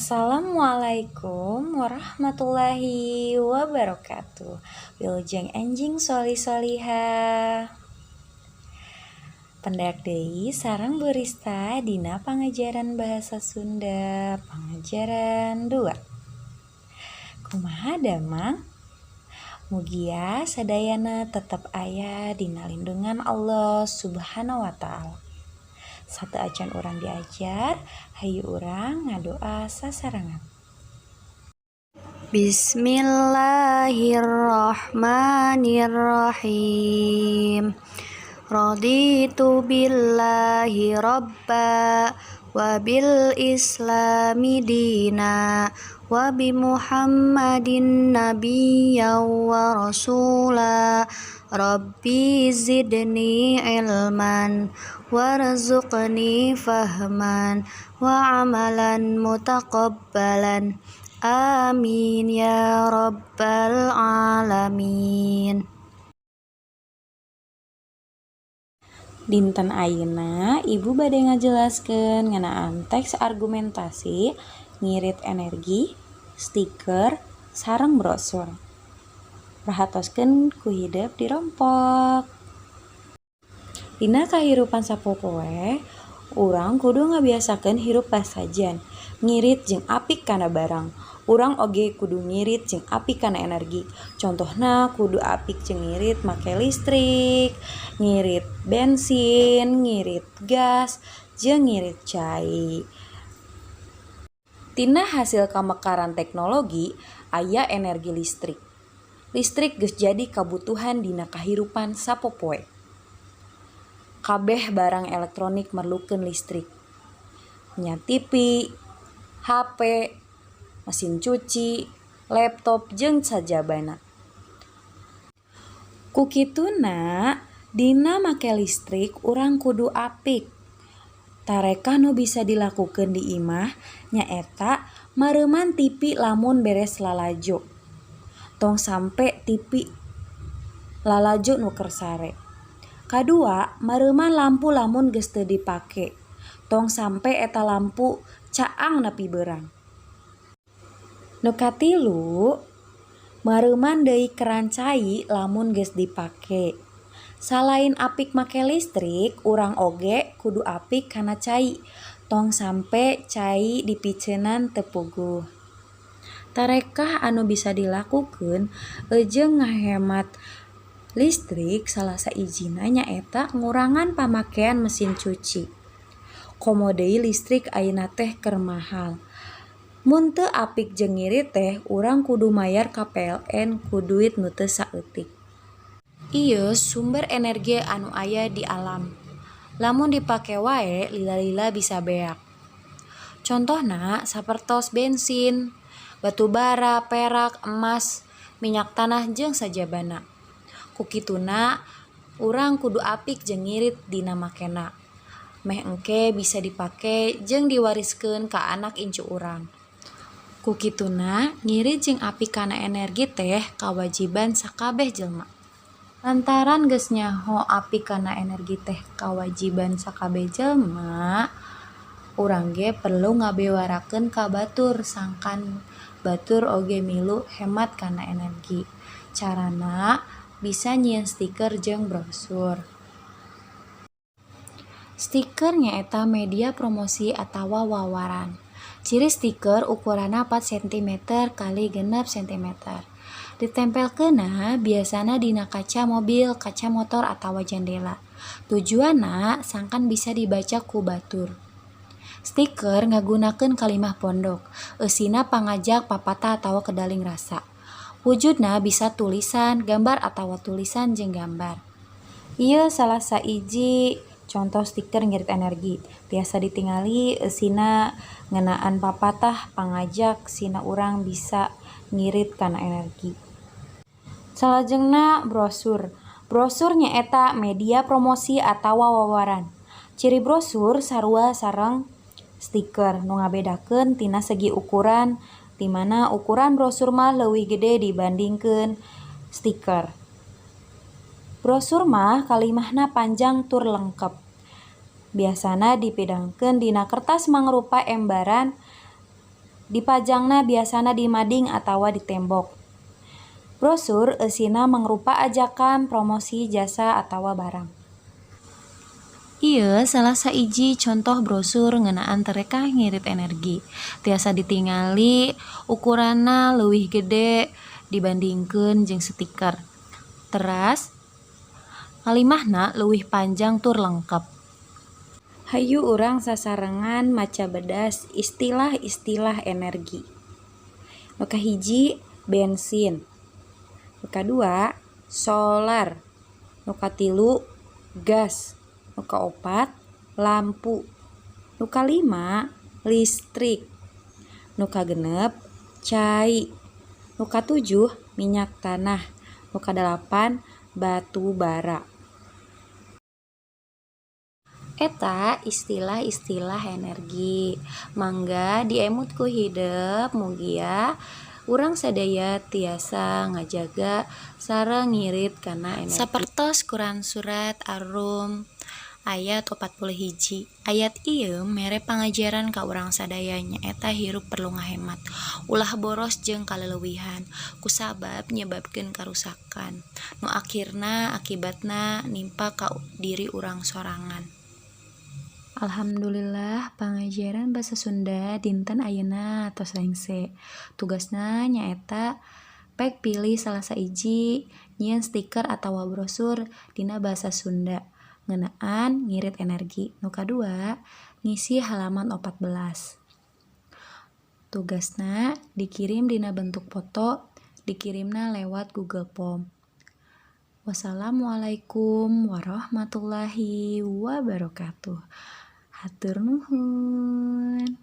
Assalamualaikum warahmatullahi wabarakatuh. Wilujeng enjing sholih sholihah. Pendak deui sareng Bu Rista dina pangajaran bahasa Sunda pangajaran 2. Kumaha damang? Mugia sadayana tetep aya dina lindungan Allah Subhanahu wa Ta'ala. Sateuacan urang diajar, hayu urang ngadoa sasarengan. Bismillahirrahmanirrahim. Raditu billahi robba wa bil islami dina wa bi Muhammadin nabiyya wa rasula. Rabbi zidni ilman warzuqni fahman wa amalan mutaqabbalan. Amin ya rabbal alamin. Dinten ayeuna Ibu bade ngajelaskeun ngeunaan teks argumentasi ngirit energi, stiker, sareng brosur. Perhatoskeun ku hidep dirompok. Dina kahirupan sapopoe, urang kudu ngabiasakeun hirup basajan, ngirit jeung apik kana barang. Urang oge kudu ngirit jeung apik kana energi. Contohna kudu apik jeung ngirit make listrik, ngirit bensin, ngirit gas, jeung ngirit cai. Tina hasil kamekaran teknologi aya energi listrik. Listrik geus jadi kabutuhan dina kahirupan sapopoe. Kabeh barang elektronik merlukeun listrik. Nya TV, HP, mesin cuci, laptop jeung sajabana. Ku kituna dina make listrik urang kudu apik. Tarekah nu bisa dilakukeun di imah nyaeta mareuman TV lamun beres lalajo. Tong sampe TV lalajo nu keur sare. Kadua, mareuman lampu lamun geus teu dipake. Tong sampe eta lampu caang nepi beurang. Nu katilu, mareuman deui keran cai lamun geus dipake. Salain apik make listrik, urang oge kudu apik kana cai. Tong sampe cai dipiceunan teu puguh. Tarekah anu bisa dilakukeun jeung ngahemat listrik salah sahijina nyaeta ngurangan pamakean mesin cuci. Komo deui listrik ayeuna teh keur mahal. Mun teu apik jeung ngirit teh urang kudu mayar ka PLN ku duit nu teu saeutik. Ieu sumber energi anu aya di alam. Lamun dipake wae lila-lila bisa beak. Contohna sapertos bensin, batu bara, perak, emas, minyak tanah jeung sajabana. Ku kituna urang kudu apik jeung ngirit dina makena. Meh engke bisa dipake jeung diwariskeun ka anak incu urang. Ku kituna ngirit jeung apik kana energi teh kawajiban sakabeh jelema. Lantaran geus nyaho apik kana energi teh kawajiban sakabeh jelema, urang ge perlu ngabewarakeun ka batur sangkan batur oge milu hemat kana energi. Carana bisa nyieun stiker jeung brosur. Stiker nyaeta media promosi atawa wawaran. Ciri stiker ukuranna 4 cm kali 6 cm. Ditempelkeunna biasana dina kaca mobil, kaca motor atawa jendela. Tujuanna sangkan bisa dibaca ku batur. Stiker ngagunakeun kalimah pondok, eusina pangajak, papatah atawa kedaling rasa. Wujudna bisa tulisan, gambar atawa tulisan jeung gambar. Ieu salah sahiji contoh stiker ngirit energi. Tiasa ditingali eusina ngeunaan papatah pangajak sina urang bisa ngirit kana energi. Salajengna brosur. Brosur nyaeta media promosi atawa wawaran. Ciri brosur sarua sareng stiker, nu ngabedakeun tina segi ukuran, di mana ukuran brosur mah leuwih gede dibandingkeun stiker. Brosur mah kalimahna panjang tur lengkep. Biasana dipidangkeun dina kertas mangrupa embaran Dipajangna biasana di mading atawa di tembok. Brosur eusina mangrupa ajakan promosi jasa atawa barang. Ieu salah saiji contoh brosur ngeunaan tarekah ngirit energi. Tiasa ditingali ukuranna leuwih gede dibandingkeun jeung stiker. Teras kalimahna leuwih panjang tur lengkep. Hayu urang sasarengan maca bedas istilah-istilah energi. Nu kahiji bensin, nu kadua solar, nu katilu gas, nu kaopat lampu, nu kalima listrik, nu kagenep cai, nu katujuh minyak tanah, nu kadalapan batu bara. Eta istilah-istilah energi. Mangga diemut ku hidep mugia urang sadaya tiasa ngajaga sareng ngirit kana energi. Sapertos Quran surat Ar-Rum ayat 41. Ayat ieu mere pangajaran ka urang sadaya nyaeta hirup perlu ngahemat, ulah boros jeung kaleleuwihan kusabab nyebabkeun karusakan nu akhirna akibatna nimpa ka diri urang sorangan. Alhamdulillah pangajaran basa Sunda dinten ayeuna tos rengse. Tugasna nyaeta pek pilih salah saiji nyieun stiker atawa brosur dina basa Sunda ngeunaan ngirit energi. Nu kadua ngisi halaman 14. Tugasna dikirim dina bentuk foto, dikirimna lewat Google Form. Wassalamualaikum warahmatullahi wabarakatuh. Hatur nuhun.